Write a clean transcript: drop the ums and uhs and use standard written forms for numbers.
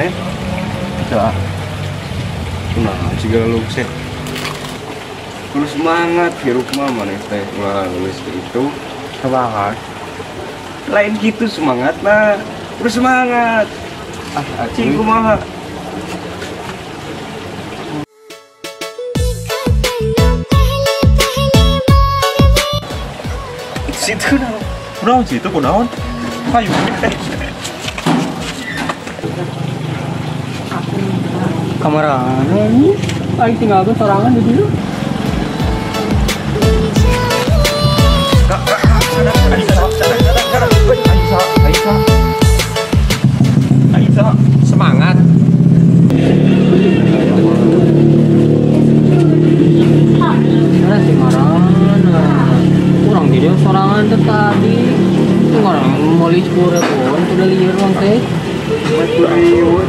maneh? Teu. Nah, segala lungset. Kudu semangat hirup mah maneh teh ulah geus itu. Semangat. Lain gitu semangat nah. Kudu semangat. Ah, Cing kumaha? Situ naon? Kunaon situ kunaon? Hayu. Kamarana ini aing tinggalkeun sorangan di dieu. Semangat. Mana sih marana? Kurang di dieu sorangan teh tadi. Orang meuli 10 ribuan udah lieur urang teh. 10 ribu.